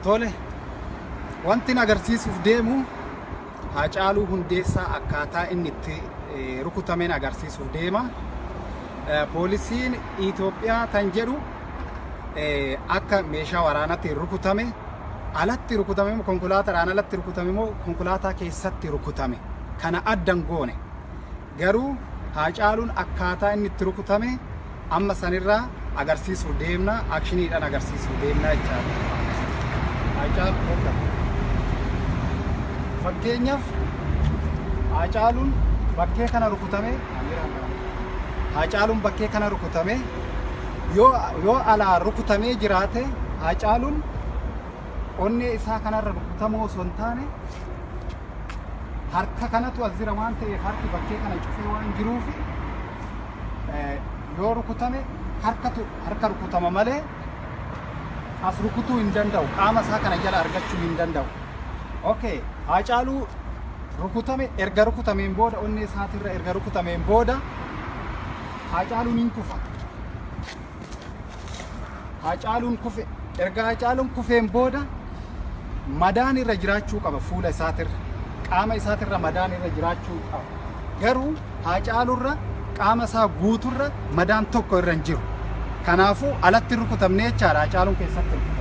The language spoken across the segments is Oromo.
Tole, wantin agarsiisuuf deemu Haacaaluu Hundeessaa akkaataa inni itti rukutameen agarsiisuuf deema. Poolisiin Itoophiyaa tan jedhu akka meeshaa waraanaatiin rukutame alatti rukutame moo konkolaataadhaan alatti rukutame moo konkolaataa keessatti rukutame kana addan goone. Garuu Haacaaluun akkaataa inni itti rukutame amma sanirraa agarsiisuuf deemna, akshiniidhaan agarsiisuuf deemna jechaadha. Haacaalu hodha. Fakkeenyaaf Haacaaluun bakkee kana rukutame, Haacaaluun bakkee kana rukutame yoo alaa rukutamee jiraate Haacaaluun onnee isaa kanarra rukutamuu osoo hin taane harka kanatu as jira waan ta'eef harki bakkee kana cufee waan jiruuf yoo rukutame harkatu harka rukutama malee as rukutuu hin danda'u qaama isaa kana jala argachuu hin danda'u. Okay, Haacaaluu rukutame erga rukutameen booda onnee isaatirra erga rukutameen booda Haacaaluun hin kufa. Haacaaluun kufe erga Haacaaluun kufeen booda madaan irra jiraachuu qaba fuula isaatirra qaama isaatirra madaan irra jiraachuu qaba. Garuu Haacaaluurra qaama isaa guuturra madaan tokko irra hin jiru. Kanaafuu alatti hin rukutamne jechaadha Haacaaluun keessatti rukutame.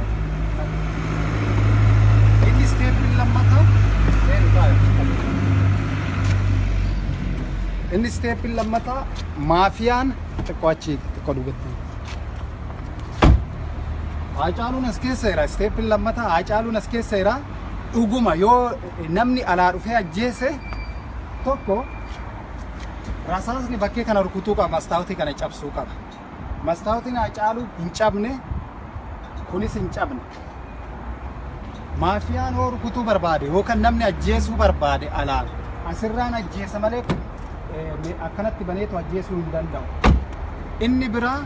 Inni isteeppiin lammataa seenu taa'e. Inni isteeppiin lammataa maafiyaan xiqqoo achi xiqqoo duubatti. Haacaaluun as keessa jira. Isteeppiin lammataa Haacaaluun as keessa jira. Dhuguma yoo namni alaa dhufee ajjeese tokko rasaasni bakkee kana rukutuu qaba. Mastaawotii kana cabsuu qaba. Mastaawotiin Haacaaluu hin cabne kunis hin cabne. Maafiyaan hoo rukutuu barbaade yookaan namni ajjeesuu barbaade alaan asirraan ajjeesa malee akkanatti baneetu ajjeesuu hin danda'u. Inni biraa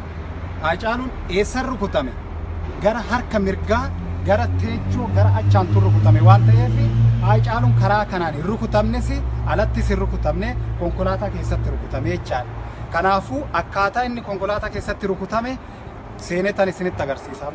Haacaaluun eessan rukutame? Gara harka mirgaa gara teechoo gara achaantu rukutame waan ta'eef Haacaaluun karaa kanaan hin rukutamnes alattis hin rukutamne konkolaataa keessatti rukutame jechaadha. Kanaafuu akkaataa inni konkolaataa keessatti rukutame seenetan isinitti agarsiisa.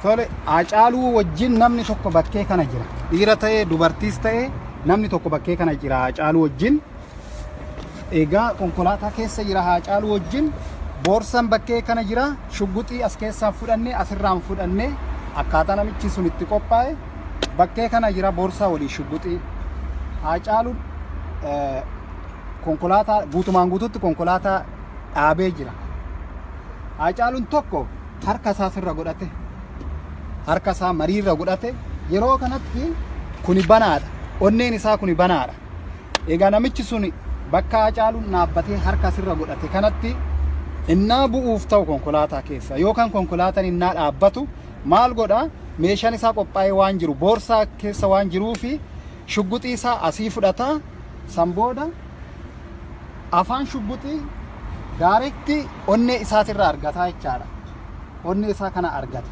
Tole, Haacaaluu wajjin namni tokko bakkee kana jira. Dhiira ta'ee dubartiis ta'ee namni tokko bakkee kana jira Haacaaluu wajjin. Egaa konkolaataa keessa jira Haacaaluu wajjin. Boorsaan bakkee kana jira. Shugguxii as keessaan fudhannee asirraan fudhannee akkaataa namichi sun itti qophaa'e bakkee kana jira boorsaa walii shugguxii. Haacaaluun konkolaataa guutumaan guututti konkolaataa dhaabee jira. Haacaaluun tokko harka isaa sirra godhate harka isaa mariirra godhate yeroo kanatti kuni banaadha. Onneen isaa kuni banaadha. Egaa namichi sun bakka Haacaaluun dhaabbatee harka sirra godhate kanatti innaa bu'uuf ta'u konkolaataa keessa yookaan konkolaataan innaa dhaabbatu maal godha meeshaan isaa qophaa'ee waan jiru boorsaa keessa waan jiruufi shugguxii isaa asii fudhata san booda afaan shugguxii daarekti onnee isaatirraa argataa jechaadha. Onnee isaa kana argata.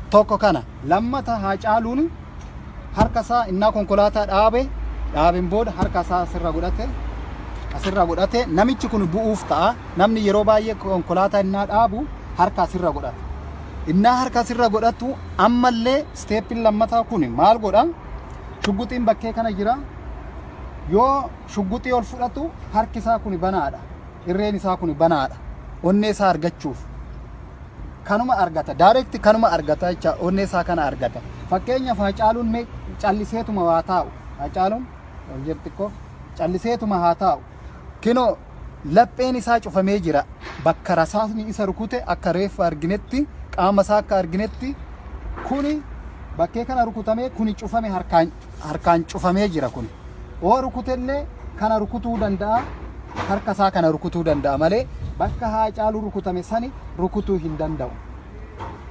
Tokko kana lammata Haacaaluun harka isaa innaa konkolaataa dhaabe dhaabeen booda harka isaa asirra godhate asirra godhate namichi kun bu'uuf ta'a. Namni yeroo baay'ee konkolaataa innaa dhaabu harka asirra godhata. Innaa harka asirra godhatu ammallee isteeppiin lammataa kun maal godha? Shugguxiin bakkee kana jira. Yoo shugguxii ol fudhatu harki isaa kun banaadha. Irreen isaa kun banaadha. Onnee isaa argachuuf. Kanuma argata. Direct kanuma argata jecha onnee isaa kana argata. Fakkeenyaaf Haacaaluun mee calliseetuma waa taa'u. Haacaaluun ol jedhu xiqqoo calliseetuma haa taa'u. Kinoo lapheen isaa cufamee jira. Bakka rasaasni isa rukute akka reeffa arginetti qaama isaa akka arginetti kuni bakkee kana rukutamee kuni cufame harkaan harkaan cufamee jira kuni. Oo rukutellee kana rukutuu danda'a harka isaa kana rukutuu danda'a malee bakka Haacaaluu rukutame sani rukutuu hin danda'u.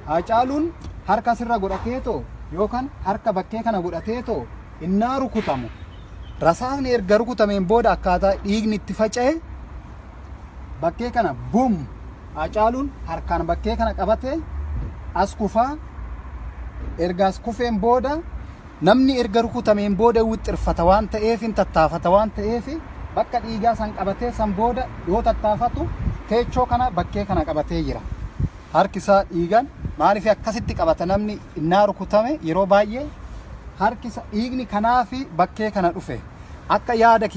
Haacaaluun harka sirra godhateetoo yookaan harka bakkee kana godhateetoo innaa rukutamu rasaasni erga rukutameen booda akkaataa dhiigni itti faca'e bakkee kana bum Haacaaluun harkaan bakkee kana qabate as kufaa erga as kufeen booda namni erga rukutameen booda wixxirfata waan ta'eef hin tattaafata waan ta'eef Bakka dhiigaa san qabatee, san booda yoo tattaafatu teechoo kana bakkee kana qabatee jira. Harki isaa dhiigan maaliif akkasitti qabata? Namni innaa rukutame yeroo baay'ee harki isa dhiigni kanaafi bakkee kana dhufe. Akka yaada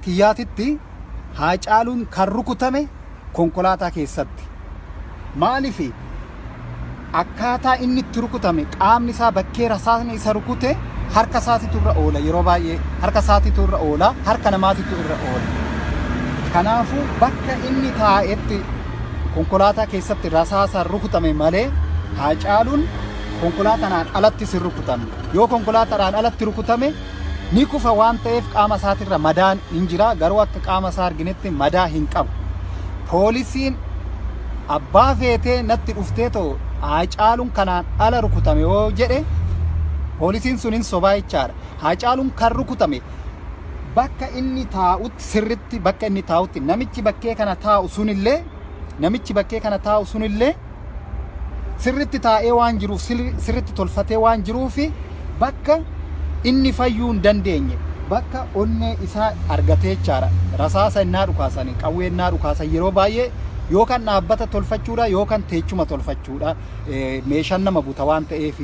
kiyyaatitti Haacaaluun kan rukutame konkolaataa keessatti. Maaliif akkaataa inni itti rukutame, qaamni isaa bakkee rasaasni isa rukute harka isaatitu irra oola. Yeroo baay'ee harka isaatitu irra oola, harka namaatitu irra oola. Kanaafuu bakka inni taa'etti konkolaataa keessatti rasaasaan rukutame malee Haacaaluun konkolaataadhaan alatti sin rukutamne. Yoo konkolaataadhaan alatti rukutame ni kufa waan ta'eef qaama isaatirra madaan hin jira, garuu akka qaama isaa arginetti madaa hin qabu. Poolisiin abbaa feetee natti dhuftee too Haacaaluun kanaan ala rukutame yoo jedhe, poolisiin sun hin sobaa jechaadha. Haacaaluun kan rukutame bakka inni taa'utti, sirritti bakka inni taa'utti. Namichi bakkee kana taa'u sunillee sirritti taa'ee waan jiruuf, sirritti tolfatee waan jiruufi bakka inni fayyuu hin dandeenye, bakka onnee isaa argatee jechaadha. Rasaasa innaa dhukaasanii, qawwee innaa dhukaasan yeroo baay'ee yookaan dhaabbata tolfachuudha yookaan teechuma tolfachuudha, meeshaan nama buta waan ta'eef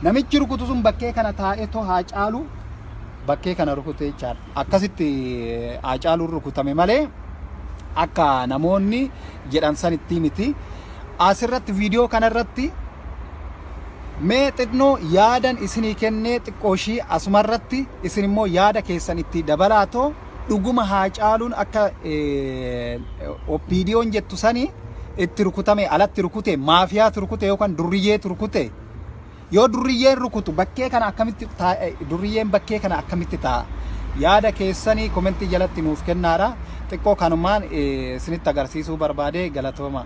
namichi rukutu sun bakkee kana taa'ee too Haacaalu bakkee kana rukute jechaadha. Akkasitti Haacaaluun rukutame malee akka namoonni jedhan sanitti miti. Asirratti viidiyoo kanarratti mee xinnoo yaadan isinii kennee, xiqqooshii asumarratti isin immoo yaada keessan itti dabalaatoo, dhuguma Haacaaluun akka OPDO'n jettu sanii itti rukutame, alatti rukute, maafiyaatu rukute yookaan durriyyeetu rukute? Yoo durriyyeen rukutu bakkee kana akkamitti, durriyyeen bakkee kana akkamitti ta'a? Yaada keessanii komentii jalatti nuuf kennaadha. Xiqqoo kanumaan isinitti agarsiisuu barbaade. Galatooma.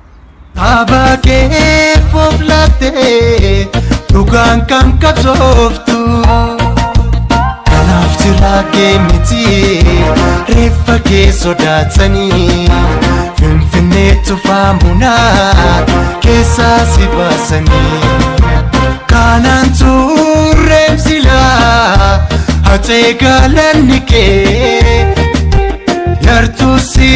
Abaa kee fooflattee dhugaan kan qabsooftu, kanaaf jiraa kee miti reeffa kee sodaatanii Finfinnee tufaamunaa keessaa si baasanii. Kanaan turreem silaa hacee galanni kee yartuu si.